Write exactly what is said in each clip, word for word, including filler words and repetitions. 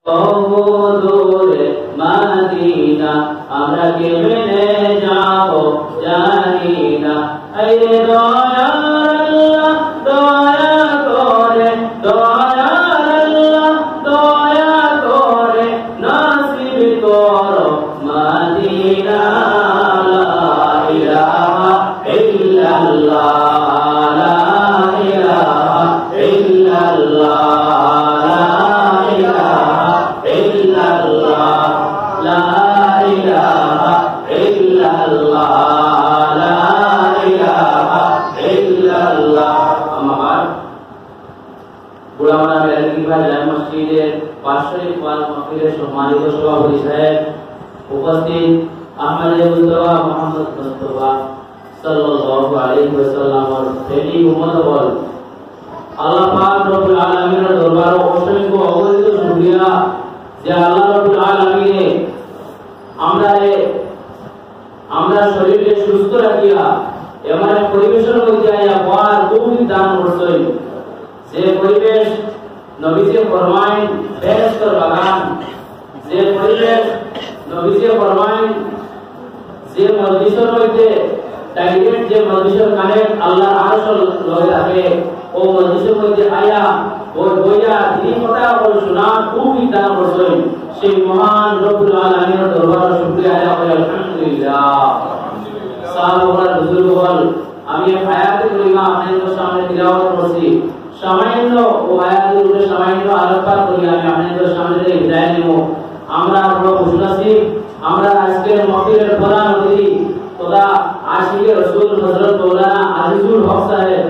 বহু দূরে মদিনা, আমরা কেমনে যাব জানি না। এই রে দয়ার আল্লাহ, দয়া করে, দয়ার আল্লাহ, দয়া করে, নসিব করো মদিনা। লা ইলাহা ইল্লাল্লাহ, লা ইলাহা ইল্লাল্লাহ, লা ইলাহা ইল্লাল্লাহ, লা ইলাহা ইল্লাল্লাহ, লা ইলাহা ইল্লাল্লাহ। আম্মা বাদ। গোলাম রাব্বি আলী কিবলা জামে মসজিদের বাৎসরিক ওয়াজ মাহফিলের সম্মানিত সভাপতি সাহেব, উপস্থিত আহমদে মুস্তফা মোহাম্মদ মুস্তফা সাল্লাল্লাহু আলাইহি ওয়াসাল্লামর প্রেমিক উম্মত অকল, আল্লাহ পাক রব্বুল আলামিনের দরবারে অসংখ্য অগণিত শুকরিয়া যে আল্লাহ রব্বুল আলামিনে আমরারে, আমরার শরীরকে সুস্থ রাখিয়া এমন এক পরিবেশর মধ্যে আইয়া বওয়ার তৌফিক দান করছইন। যে পরিবেশ নবীজি ফরমাইন বেহেশতর বাগান, যে পরিবেশ নবীজি ফরমাইন যে মজলিসর মধ্যে direct যে মজলিসর connect আল্লাহর আরশর লগে থাকে, ও মজলিসর মধ্যে আইয়া ও বইয়া দিনী কথা অকল শোনার তৌফিক দান করছইন, সেই মহান রব্বুল আলামিনের দরবারে শুকরিয়া আদায় করি আলহামদুলিল্লাহ। সাহাবা অকল, বুজুর্গ অকল, আমি এক আয়াতে কারিমা আপনাদের সামনে তিলাওয়াত করছি। সামান্য ও আয়াতের উপরে সামান্য আলোকপাত করি আমি আপনাদের সামনে থেকে বিদায় নিব। আমরা বড় খুশনসিব, আমরা আজকের মাহফিলের প্রধান অতিথি তথা আশিকে রসুল হযরত মাওলানা আজিজুল হক সাহেব,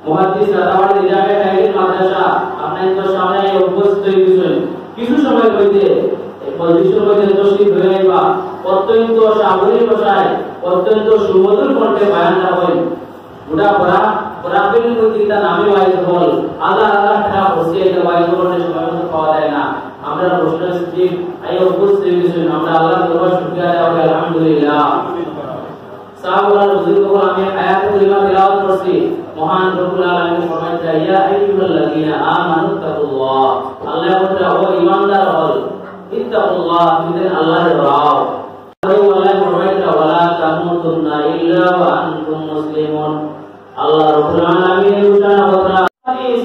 মুহাদ্দিস রাতাবাড়ি নিজামিয়া কায়েদুল মাদ্রাসা, আপনাদের সামনে এই উপস্থিত হয়ে গেছেন। কিছু সময় হইতে এই মজলিসের মধ্যে তশরিফ লইয়া আইবা, অত্যন্ত সাবলীল ভাষায়, অত্যন্ত সুমধুর কণ্ঠে বয়ান রাখইন। গোটা বরাক, বরাক ভ্যালির মধ্যে ইতা নামী ওয়াইজ অকল, হাজার হাজার টেকা খরচ করি ইতা ওয়াইজ অকলরে সময় মতো পাওয়া যায় না। আমরা বসলে সিদ্দিক আইয়া উপস্থিত হয়ে গেছেন, আমরা আল্লাহর দরবারে শুকরিয়া আদায় করি, আলহামদুলিল্লাহ। সাহাবা অকল, বুজুর্গ অকল, আমি আয়াতুল কারিমা তিলাওয়াত করছি, মহান রব্বুল আলামিন ফরমাইতা, "ইয়া আইয়ুহাল্লাযীনা আমানু তাকুল্লাহ।" আল্লাহ বলতা, "ও ঈমানদার অকল, ইত্তাকুল্লাহ, তুমি আল্লাহরে ডরাও।" আল্লাহ ফরমাইতা, "ওয়ালা তামুতুন্না ইল্লা ওয়া আনতুম মুসলিমুন।" আল্লাহ রাব্বুল আলামিনের ঘোষণা কথা। হাদিস,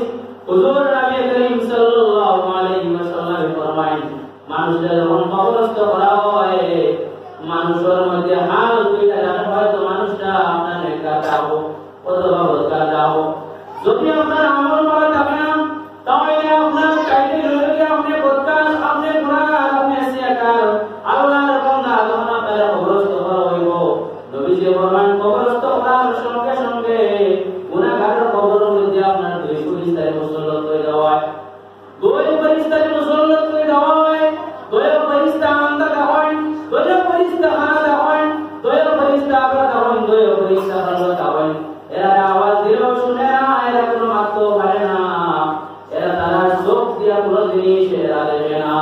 হুজুর নবী করিম সাল্লাল্লাহু আলাইহি ওয়াসাল্লাম ফরমাইন, মানুষরে যখন কবরস্থ করা হয়, মানুষর মধ্যে হাল দুইটা জানা হয়, তো মানুষটা আপনার নেককার দাহ অথবা বদকার দাহ। যদি আপনার আমল ভালা থাকে না, তাহলে আপনার কাইতে লইলে আপনি বদকার, আপনি গুনাহগার, আপনি সিয়াকার। আল্লাহর বান্দা যখন আপনার কবরস্থ করা হইব, নবীজি ফরমান, কবরস্থ করার সঙ্গে সঙ্গে গুনাহগারের কবরের মধ্যে আপনার দুই ফিরিস্তারে মুসল্লত হয়ে যাওয়ায়, দুই ফিরিস্তারে মুসল্লত হয়ে যাওয়ায়, দুই ফিরিস্তা আন্দা দেখাইন, দুই ফিরিস্তা খানা দেখাইন, দুই ফিরিস্তা আবরা দেখাইন, দুই ফিরিস্তা খানা দেখাইন। এরা আওয়াজ দিলেও শুনে না, এরা কোনো মাততেও পারে না, এরা তারা চোখ দিয়া কোনো জিনিস এরা দেখে না।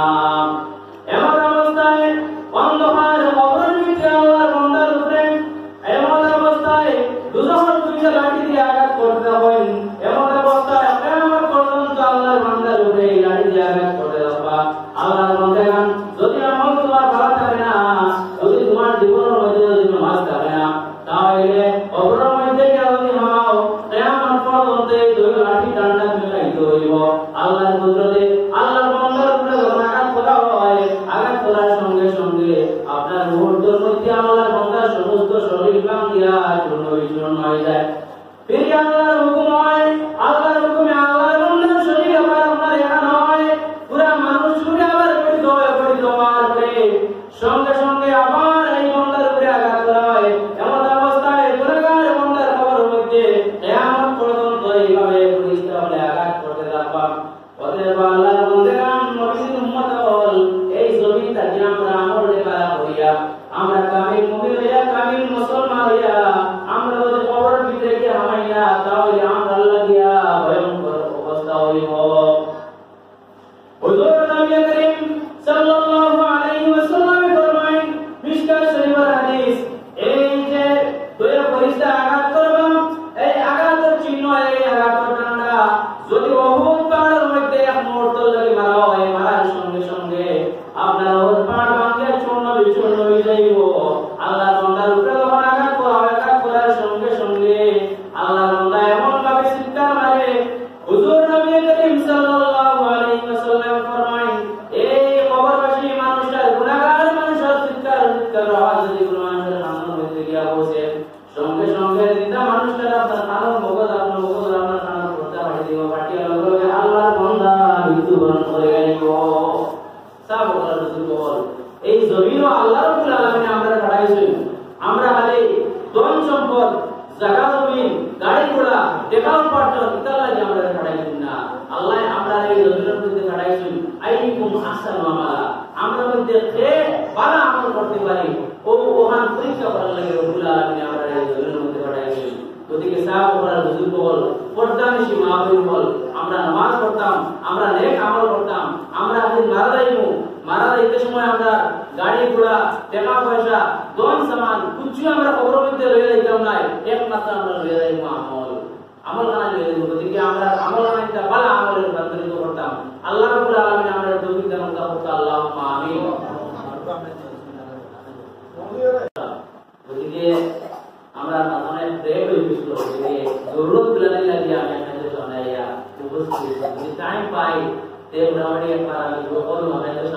এমন অবস্থায় অন্ধকার কবরের ভিতরে আল্লাহর বান্দার উপরে, এমন অবস্থায় দুজখর দুইটা লাঠি দিয়ে আঘাত করতে থাকইন, এমন অবস্থায় কিয়ামত পর্যন্ত আল্লাহর বান্দার উপরে এই লাঠি দিয়ে আঘাত করতে থাকবা। আল্লাহর বান্দাগান, যদি আমল তোমার ভালা থাকে না, যদি তোমার জীবনের মধ্যে যদি নামাজ থাকে না, তাহলে কবরের মধ্যে গিয়া যদি হামাও, কিয়ামত পর্যন্ত এই দুই লাঠি ডান্ডা তুমি খাইতে হইব। আল্লাহর কুদরতে, আল্লাহর বান্দার উপরে যখন আঘাত করা হয়, আঘাত করার সঙ্গে সঙ্গে আপনার মুহূর্তের মধ্যে আল্লাহর বান্দার সমস্ত শরীর ভাঙ্গিয়া চূর্ণ বিচূর্ণ হয়ে যায়। ফিরে আল্লাহর হুকুম হয়, আল্লাহর হুকুমে আল্লাহর বান্দার শরীর আবার আপনার এখানে হয়, পুরা মানুষ ছুটে আবার পড়িত হয়, পড়িত হওয়ার পরে সঙ্গে সঙ্গে আবার এই বান্দার উপরে আঘাত করা হয়। এমন অবস্থায় গুনাহগার বান্দার কবরের মধ্যে কিয়ামত পর্যন্ত এইভাবে ফিরিস্তা বলে আঘাত করতে থাকবা। অতএব আল্লাহর বান্দাগান, নবীজির উম্মত অকল, এই জমিন থাকি আমরা আমল নেক করিয়া, আমরা কামিল মুমিন হইয়া, কামিল মুসলমান হইয়া, আমরা যদি কবরের ভিতরে গিয়া হামাই না, তাহলে আমরার লাগিয়া ভয়ঙ্কর অবস্থা হইব। হুজুর নবী করিম সাল্লাল্লাহু আলাইহি ওয়াসাল্লাম ফরমাইন, মিশকাত শরীফের হাদিস, এই যে দুই ফিরিস্তা আঘাত করবা, এই আঘাতের চিহ্ন, এই আঘাতের ডান্ডা, যদি উহুদ পাহাড়ের মধ্যে এক মুহূর্ত লাগি মারা হয়, মারা সাব অকল, বুজুর্গ অকল, এই জমিনও আল্লাহ রাব্বুল আলামিনে আমরারে পাঠাইছইন। আমরা খালি ধন সম্পদ, জাগা জমিন, গাড়ি ঘোড়া, টেকা উপার্জন, ইতার লাগি আমরারে পাঠাইছইন না। আল্লায় আমরারে এই জমিনর মধ্যে পাঠাইছইন, আইয়ুকুম আহসানু আমালা, আমরার মধ্যে কে ভালা আমল করতে পারি, ও ওখান পরীক্ষা করার লাগি রব্বুল আলামিনে আমরারে এই জমিনর মধ্যে পাঠাইছইন। গতিকে সাব অকল, বুজুর্গ অকল, পর্দানিশি মা বইন অকল, আমরা নামাজ পড়তাম, আমরা নেক আমল করতাম, আমরা একদিন মারা যাইমু, মারা যাইতে সময় আমরা গাড়ি ঘোড়া, টেকা পয়সা, ধন সামান, কিচ্ছু আমরা কবরর মধ্যে লইয়া যাইতাম নায়, একমাত্র আমরা লইয়া যাইমু আমল, আমল খানা লইয়া যাইমু। গতিকে আমরা আমল খানা একটা ভালা আমলে রূপান্তরিত করতাম। আল্লাহ রাব্বুল আলামিন আমরারে তৌফিক দান করতা, আল্লাহুম্মা আমিন। গতিকে আমরা মাঝখানে ব্রেক অই গেছিল, গতিকে জরুরত গুলানি লাগি আমি আপনাদের সামনে আইয়া উপস্থিত হইছি। যদি টাইম পাই, তে মোটামুটি একবার আমি দোয়া করুন, আপনাদের